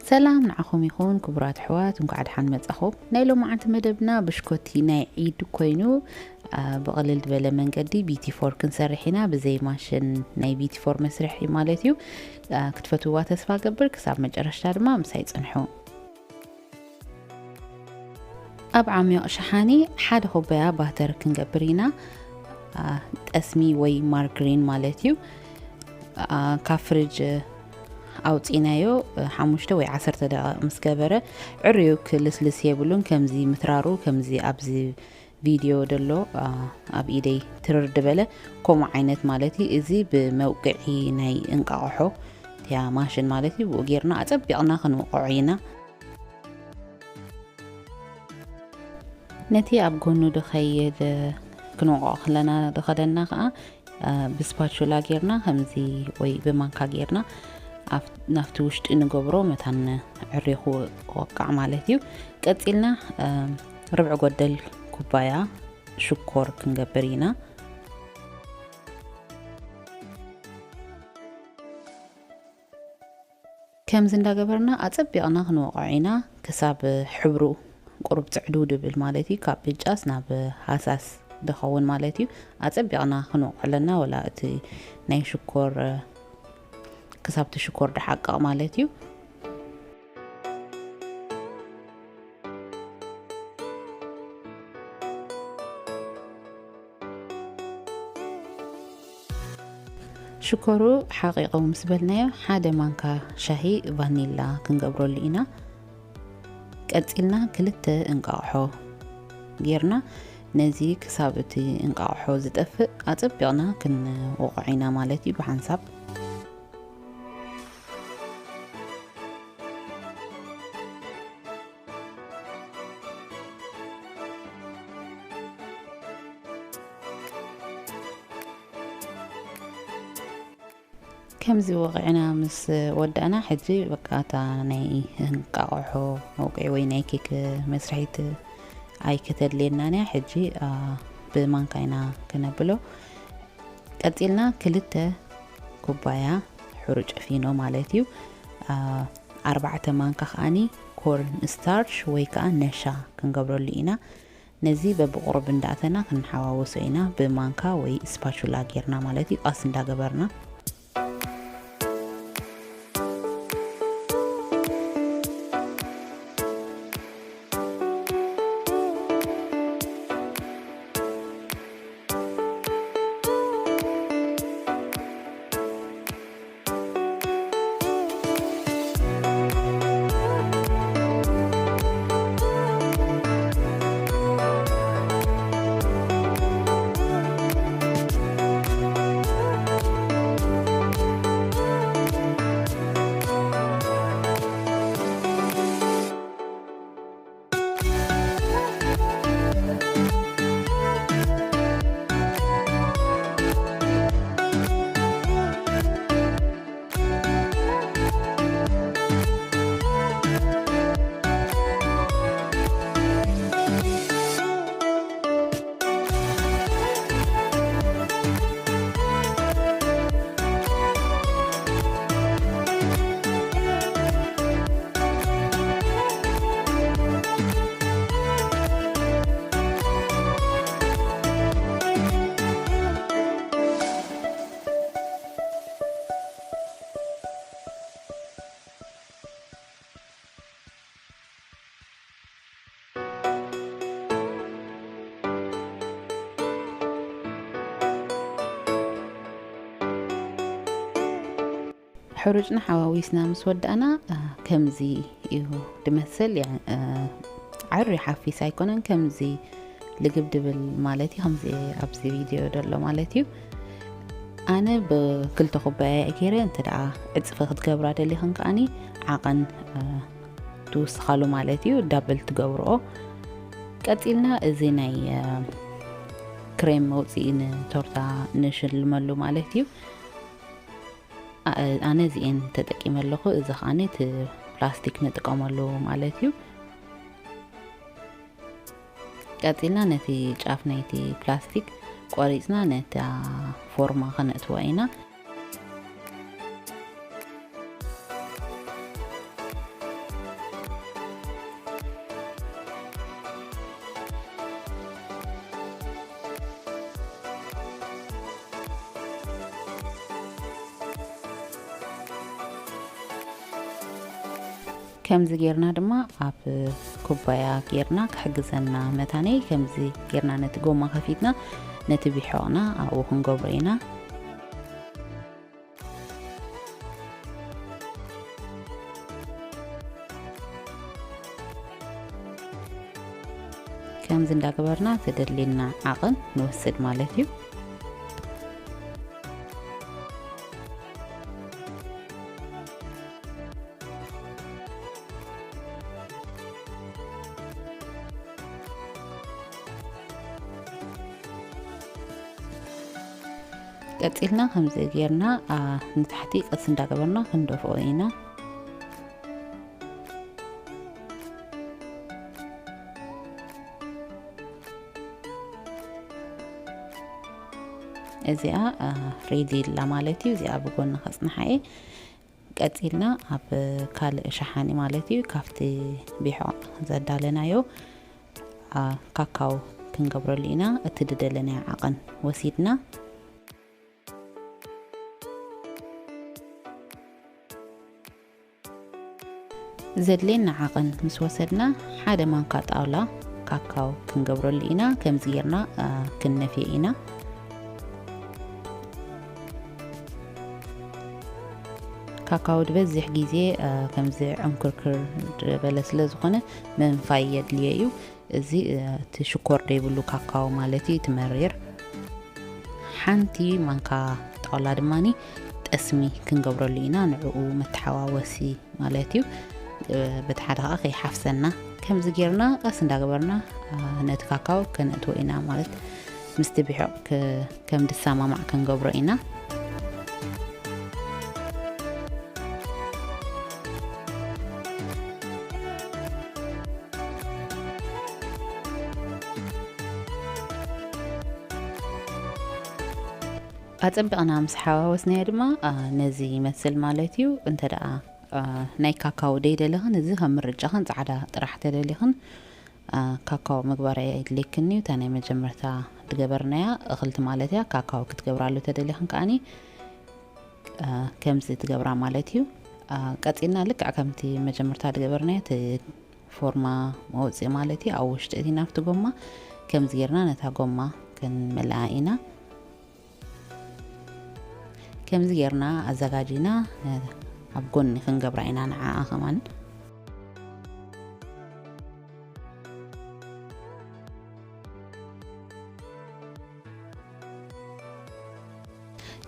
ሰላም ንዓኹም ይኹን ክቡራት ኣሕዋት፣ እንኳዕ ደሓን መጻኹም። ናይ ሎማዓንቲ መደብና ብሽኮቲ ናይ ዒድ ኮይኑ፣ አ፣ ብቕልል ዝበለ መንገዲ ቢቲ ፎር ክንሰርሕ ኢና፣ ብዘይ ማሽን ናይ ቢቲ ፎር መስርሒ ማለት እዩ። አ፣ ክትፈትውዋ ተስፋ ገብር፣ ክሳብ መጨረሽታ ድማ ምሳይ ጽንሑ። ኣብ ዓሚቕ ሸሓኒ ሓደ ኩባያ ባተር ክንገብር ኢና። አ፣ ጠስሚ ወይ ማርግሪን ማለት እዩ። አ፣ ካብ ፍሪጅ ኣውፂናዮ፣ አ፣ ሓሙሽተ ወይ ዓሰርተ ደቂቕ ምስ ገበረ፣ ዕርዩ ክልስልስ የብሉን። ከምዚ ምትራሩ፣ ከምዚ ኣብዚ ቪድዮ ደሎ፣ አ፣ ኣብ ኢደይ ትርር ድበለ፣ ከምኡ ዓይነት ማለት እዩ። እዚ ብመውቅዒ ናይ እንቃቕሖ፣ እቲያ ማሽን ማለት እዩ። ብኡ ጌርና ኣጸቢቕና ክንውቅዖ ኢና። ነቲ ኣብ ጎኑ ድኸይድ ክንወቕዖ ከለና ድኸደና ከኣ፣ አ፣ ብስፓቹላ ጌርና ከምዚ ወይ ብማንካ ጌርና ኣብ-፣ ናብቲ ውሽጢ ንገብሮ መታን ዕርዩ ክወቃዕ ማለት እዩ። ቀጺልና፣ አ፣ ርብዒ ጎደል ኩባያ ሽኮር ክንገብር ኢና። ከምዚ እንዳገበርና ኣጸቢቕና ክንወቕዖ ኢና፣ ክሳብ ሕብሩ ቁሩብ ጽዕድው ድብል ማለት እዩ። ካብ ብጫስ ናብ ሃሳስ ድኸውን ማለት እዩ። ኣጸቢቕና ክንወቕዖ ኣለና፣ ወላ እቲ ናይ ሽኮር፣ ክሳብ እቲ ሽኮር ድሓቅቕ ማለት እዩ። ሽኮሩ ሓቒቑ ምስ በልናዮ፣ ሓደ ማንካ ሻሂ ቫኒላ ክንገብረሉ ኢና። ቀጺልና ክልተ እንቃቕሖ ጌርና፣ ነዚ ክሳብ እቲ እንቃቕሖ ዝጠፍእ ኣጸቢቕና ክንወቕዖ ኢና ማለት እዩ ብሓንሳብ። ከምዚ ወቒዕና ምስ ወዳእና፣ ሕጂ በቃ እታ ናይ እንቃቕሖ መውቅዒ ወይ ናይ ኬክ መስርሒት ኣይክተድልየናን እያ። ሕጂ፣ አ፣ ብማንካ ኢና ክነብሎ። ቀጺልና ክልተ ኩባያ ሕሩጭ ፊኖ ማለት እዩ። አ፣ ኣርባዕተ ማንካ ከኣኒ ኮርን ስታርች ወይ ከኣ ነሻ ክንገብረሉ ኢና። ነዚ በብቁሩብ እንዳእተና ክንሓዋውሶ ኢና፣ ብማንካ ወይ ስፓቹላ ጌርና ማለት እዩ፣ ቃስ እንዳገበርና። ሕሩጭና ሓዋዊስና ምስ ወዳእና፣ አ፣ ከምዚ እዩ ድመስል። ያ፣ አ፣ ዓሪ ሓፊስ ኣይኮነን፣ ከምዚ ልግብ ድብል ማለት እዩ፣ ከምዚ ኣብዚ ቪድዮ ዘሎ ማለት እዩ። ኣነ ብክልተ ኩባያ እየ ገይረ፣ እንተ ደኣ ዕጽፊ ክትገብራ ደሊኽን ከኣኒ ዓቐን፣ አ፣ ትውስኻሉ ማለት እዩ፣ ዳብል ትገብርኦ። ቀጺልና እዚ ናይ፣ አ፣ ክሬም መውጽኢ ንቶርታ ንሽልመሉ ማለት እዩ። ኣ-፣ ኣነ እዚኤን ተጠቂመ ኣለኹ። እዚ ኸኣኒ እቲ ፕላስቲክ ንጥቀመሉ ማለት እዩ። ቀጺልና ነቲ ጫፍ ናይቲ ፕላስቲክ ቆሪጽና ነታ ፎርማ ከነእትዋ ኢና። ከምዚ ጌርና ድማ ኣብ ኩባያ ጌርና ክሕግዘና መታነይ፣ ከምዚ ጌርና ነቲ ጎማ ከፊትና ነቲ ቢሖቕና ኣብኡ ክንገብሮ ኢና። ከምዚ እንዳገበርና ተደልየና ዓቐን ንወስድ ማለት እዩ። ቀጺልና ከምዚ ጌርና፣ አ፣ ንታሕቲ ቀስ እንዳገበርና ክንደፍኦ ኢና። እዚኣ፣ አ፣ ሬዲ ኢላ ማለት እዩ። እዚኣ ብጎኒ ከጽንሓ እየ። ቀጺልና ኣብ ካልእ ሸሓኒ ማለት እዩ፣ ካብቲ ቢሖቕ ዘዳለናዮ፣ አ፣ ካካው ክንገብረሉ ኢና። እቲ ዝደለናዮ ዓቐን ወሲድና፣ ዘድልየና ዓቐን ምስ ወሰድና፣ ሓደ ማንካ ጣውላ ካካው ክንገብረሉ ኢና። ከምዚ ጌርና፣ አ፣ ክንነፍዮ ኢና። ካካው ዝበዝሕ ግዜ፣ አ፣ ከምዚ ዕንክርክር ዝበለ ስለ ዝኾነ ምንፋይ የድልዮ እዩ። እዚ፣ እ፣ እቲ ሽኮር ዘይብሉ ካካዎ ማለት እዩ፣ እቲ መሪር። ሓንቲ ማንካ ጣውላ ድማኒ ጠስሚ ክንገብረሉ ኢና፣ ንዕኡ መተሓዋወሲ ማለት እዩ። እ፣ በቲ ሓደ ከዓ ከይሓፍሰና። ከምዚ ጌርና ቀስ እንዳገበርና፣ እ፣ ነቲ ካካዎ ከነእትዎ ኢና ማለት ምስቲ ቢሖቕ ከ-፣ ከም ድሰማማዕ ክንገብሮ ኢና። ኣጸቢቕና ምስ ሓዋወስናዮ ድማ፣ አ፣ ነዚ ይመስል ማለት እዩ። እንተ ደኣ፣ አ፣ ናይ ካካዎ ደይደለኽን፣ እዚ ከም ምርጫኽን ጻዕዳ ጥራሕ ተደሊኽን፣ አ፣ ካካዎ ምግባር ኣየድልየክን እዩ። እታ ናይ መጀመርታ ዝገበርናያ እኽልቲ ማለት እያ። ካካዎ ክትገብራሉ ተደሊኽን ከኣኒ፣ አ፣ ከምዚ ትገብራ ማለት እዩ። አ፣ ቀጺልና ልክዕ ከምቲ መጀመርታ ዝገበርናዮ እቲ ፎርማ መውጽኢ ማለት እዩ። ኣብ ውሽጢ እቲ ናብቲ ጎማ ከምዚ ጌርና ነታ ጎማ ክንመልኣ ኢና። ከምዚ ጌርና ኣዘጋጂና፣ እ፣ ኣብ ጎኒ ክንገብራ ኢና ንዓኣ ከማን።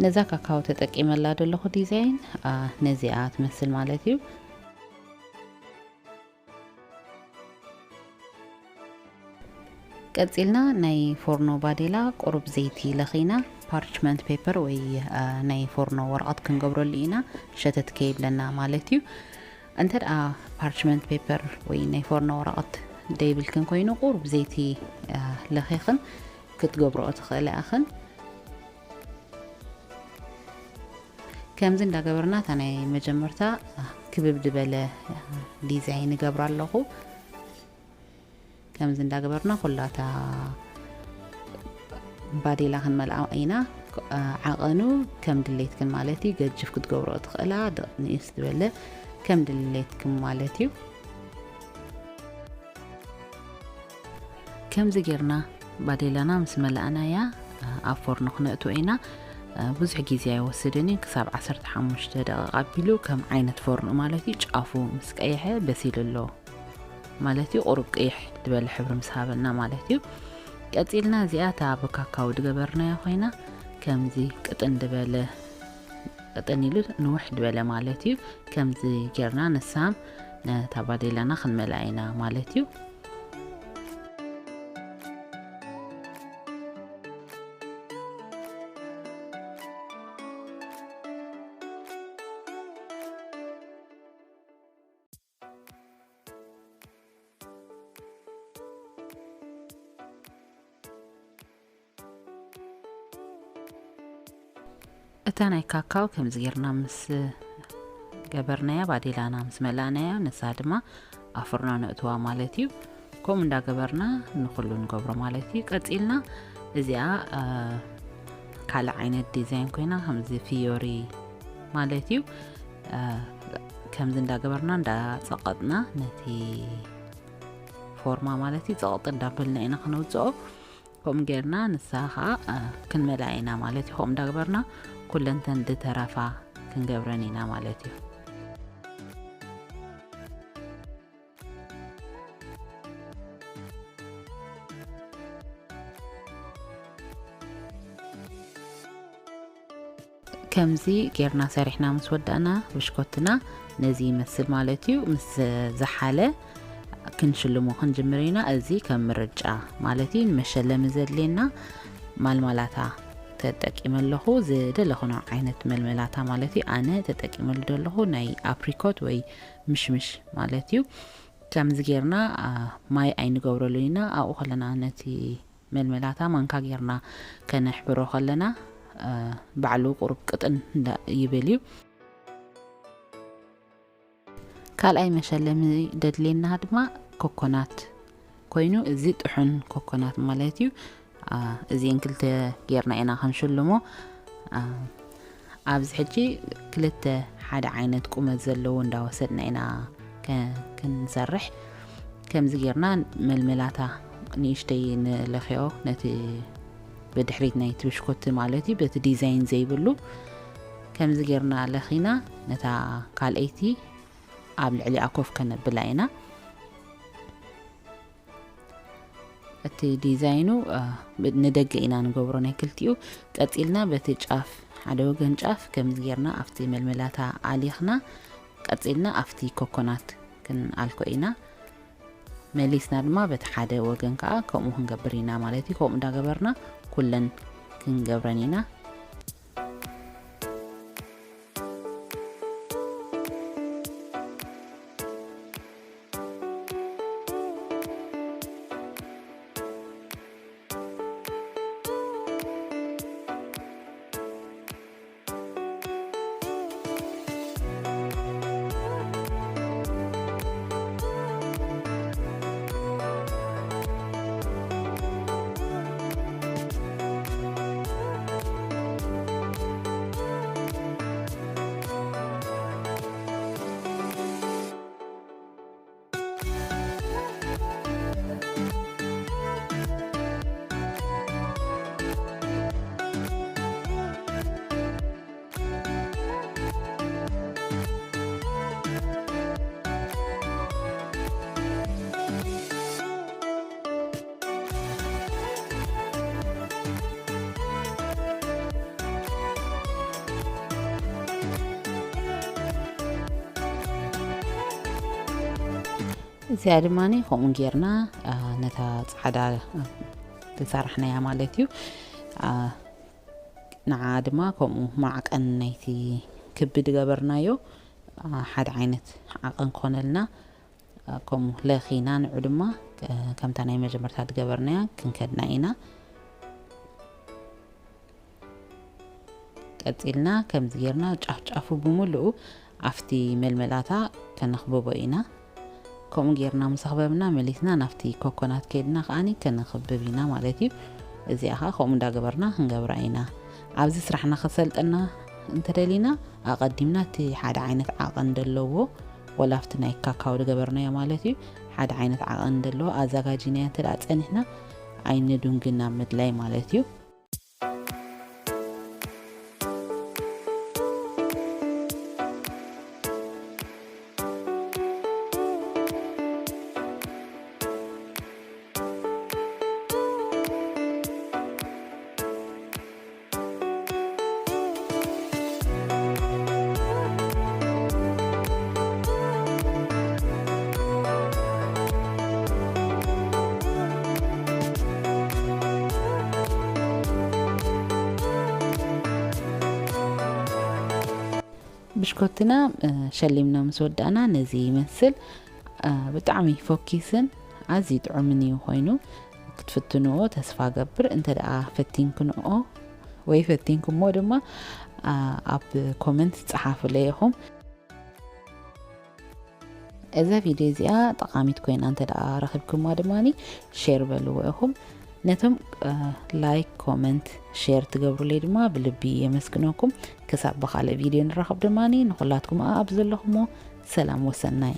ነዛ ካካዎ ተጠቂመላ ዘለኹ ዲዛይን፣ አ፣ ነዚኣ ትመስል ማለት እዩ። ቀጺልና ናይ ፎርኖ ባዴላ ቁሩብ ዘይቲ ለኺና፣ ፓርችመንት ፔፐር ወይ፣ አ፣ ናይ ፎርኖ ወረቐት ክንገብረሉ ኢና፣ ሸተት ከይብለና ማለት እዩ። እንተ ደኣ ፓርችመንት ፔፐር ወይ ናይ ፎርኖ ወረቐት ደይብልክን ኮይኑ፣ ቁሩብ ዘይቲ፣ አ፣ ለኺኽን ክትገብርኦ ትኽእላ ኢኽን። ከምዚ እንዳገበርና እታ ናይ መጀመርታ ክብብ ዝበለ ዲዛይን እገብራ ኣለኹ። ከምዚ እንዳገበርና ኩላታ ባዴላ ክንመልኣ ኢና። ዓቐኑ ከም ድሌትክን ማለት እዩ። ገጅፍ ክትገብርኦ ትኽእላ፣ ድ-፣ ንእስ ዝበለ ከም ድሌትክን ማለት እዩ። ከምዚ ጌርና ባዴላና ምስ መላእናያ፣ ኣብ ፎርኖ ክነእትዎ ኢና። ብዙሕ ግዜ ኣይወስድን እዩ፣ ክሳብ ዓሰርተ ሓሙሽተ ደቂቕ ኣቢሉ ከም ዓይነት ፎርኖ ማለት እዩ። ጫፉ ምስ ቀይሐ በሲሉ ኣሎ ማለት እዩ። ቁሩብ ቅይሕ ዝበለ ሕብሪ ምስ ሃበና ማለት እዩ። ቀጺልና እዚኣ እታ ብካካዎ ዝገበርናያ ኮይና ከምዚ ቅጥን ዝበለ፣ ቅጥን ኢሉ ንውሕ ዝበለ ማለት እዩ። ከምዚ ጌርና ንሳ ነታ ባዴላና ክንመልኣ ኢና ማለት እዩ። እታ ናይ ካካዎ ከምዚ ጌርና ምስ ገበርናያ፣ ባዴላና ምስ መላእናያ፣ ንሳ ድማ ኣብ ፍርኖ ነእትዋ ማለት እዩ። ከምኡ እንዳገበርና ንኹሉ ንገብሮ ማለት እዩ። ቀጺልና እዚኣ፣ እ፣ ካልእ ዓይነት ዲዛይን ኮይና፣ ከምዚ ፊዮሪ ማለት እዩ። እ፣ ከምዚ እንዳገበርና እንዳጸቐጥና ነቲ ፎርማ ማለት እዩ፣ ጸቐጥ እንዳበልና ኢና ክነውጽኦ። ከምኡ ጌርና ንሳ ኸዓ፣ እ፣ ክንመልኣ ኢና ማለት እዩ። ከምኡ እንዳገበርና ኩለንተን ዝተረፋ ክንገብረን ኢና ማለት እዩ። ከምዚ ጌርና ሰሪሕና ምስ ወዳእና፣ ብሽኮትና ነዚ ይመስል ማለት እዩ። ምስ ዝሓለ ክንሽልሞ ክንጅምር ኢና። እዚ ከም ምርጫ ማለት እዩ። ንመሸለሚ ዘድልየና ማልማላታ ተጠቂመ ኣለኹ። ዝደለኹ ዓይነት መልመላታ ማለት እዩ። ኣነ ተጠቂመሉ ዘለኹ ናይ ኣፕሪኮት ወይ ምሽምሽ ማለት እዩ። ከምዚ ጌርና፣ አ፣ ማይ ኣይንገብረሉን ኢና። ኣብኡ ከለና ነቲ መልመላታ ማንካ ጌርና ከነሕብሮ ከለና፣ አ፣ ባዕሉ ቁሩብ ቅጥን እንዳ ይብል እዩ። ካልኣይ መሸለሚ ደድልየና ድማ ኮኮናት ኮይኑ፣ እዚ ጥሑን ኮኮናት ማለት እዩ። አ፣ እዚኤን ክልተ ጌርና ኢና ክንሽልሞ። አ፣ ኣብዚ ሕጂ ክልተ ሓደ ዓይነት ቁመት ዘለዎ እንዳወሰድና ኢና ከ-፣ ክንሰርሕ። ከምዚ ጌርና መልመላታ ንእሽተይ ንለኽዮ፣ ነቲ ብድሕሪት ናይቲ ብሽኮቲ ማለት እዩ፣ በቲ ዲዛይን ዘይብሉ። ከምዚ ጌርና ለኺና ነታ ካልኣይቲ ኣብ ልዕሊኣ ኮፍ ከነብላ ኢና። እቲ ዲዛይኑ፣ አ፣ ብ-፣ ንደገ ኢና ንገብሮ ናይ ክልቲኡ። ቀጺልና በቲ ጫፍ፣ ሓደ ወገን ጫፍ ከምዚ ጌርና ኣብቲ መልመላታ ኣሊኽና፣ ቀጺልና ኣብቲ ኮኮናት ክንኣልኮ ኢና። መሊስና ድማ በቲ ሓደ ወገን ከኣ ከምኡ ክንገብር ኢና ማለት እዩ። ከምኡ እንዳገበርና ኩለን ክንገብረን ኢና። እዚኣ ድማ ከምኡ ጌርና፣ አ፣ ነታ ጻዕዳ፣ አ፣ ዝሰራሕናያ ማለት እዩ። አ፣ ንዓ ድማ ከምኡ ማዕቀን ናይቲ ክቢ ዝገበርናዮ፣ አ፣ ሓደ ዓይነት ዓቐን ክኾነልና፣ አ፣ ከምኡ ለኺና ንዑ ድማ፣ አ፣ ከምታ ናይ መጀመርታ ዝገበርናያ ክንከድና ኢና። ቀጺልና ከምዚ ጌርና ጫፍ ጫፉ ብምሉኡ ኣብቲ መልመላታ ከነኽብቦ ኢና። ከምኡ ጌርና ምስ ኣኽበብና መሊስና ናብቲ ኮኮናት ከይድና ከኣኒ ከነኽብብ ኢና ማለት እዩ። እዚኣ ኸኣ ከምኡ እንዳገበርና ክንገብራ ኢና። ኣብዚ ስራሕና ከሰልጠና እንተደሊና ኣቐዲምና እቲ ሓደ ዓይነት ዓቐን ዘለዎ ወላ ኣብቲ ናይ ካካው ዝገበርናዮ ማለት እዩ ሓደ ዓይነት ዓቐን ዘለዎ ኣዘጋጂናዮ እንተ ደኣ ጸኒሕና ኣይንዱንግን ናብ ምድላይ ማለት እዩ። ብሽኮትና፣ እ፣ ሸሊምና ምስ ወዳእና ነዚ ይመስል። እ፣ ብጣዕሚ ፎኪስን ኣዝዩ ጥዑምን እዩ ኮይኑ ክትፍትንዎ ተስፋ ገብር። እንተ ደኣ ፈቲንክንኦ ወይ ፈቲንክሞ ድማ፣ እ፣ ኣብ ኮመንት ጸሓፉለይ ኢኹም። እዛ ቪድዮ እዚኣ ጠቓሚት ኮይና እንተ ደኣ ረኺብኩማ ድማኒ ሼር በልዎ ኢኹም። ነቶም፣ እ፣ ላይክ፣ ኮመንት፣ ሼር ትገብሩለይ ድማ ብልቢ የመስግነኩም። ክሳብ ብኻልእ ቪድዮ ንራኸብ ድማኒ ንኹላትኩም ኣብ ዘለኹሞ ሰላም ወሰናይ።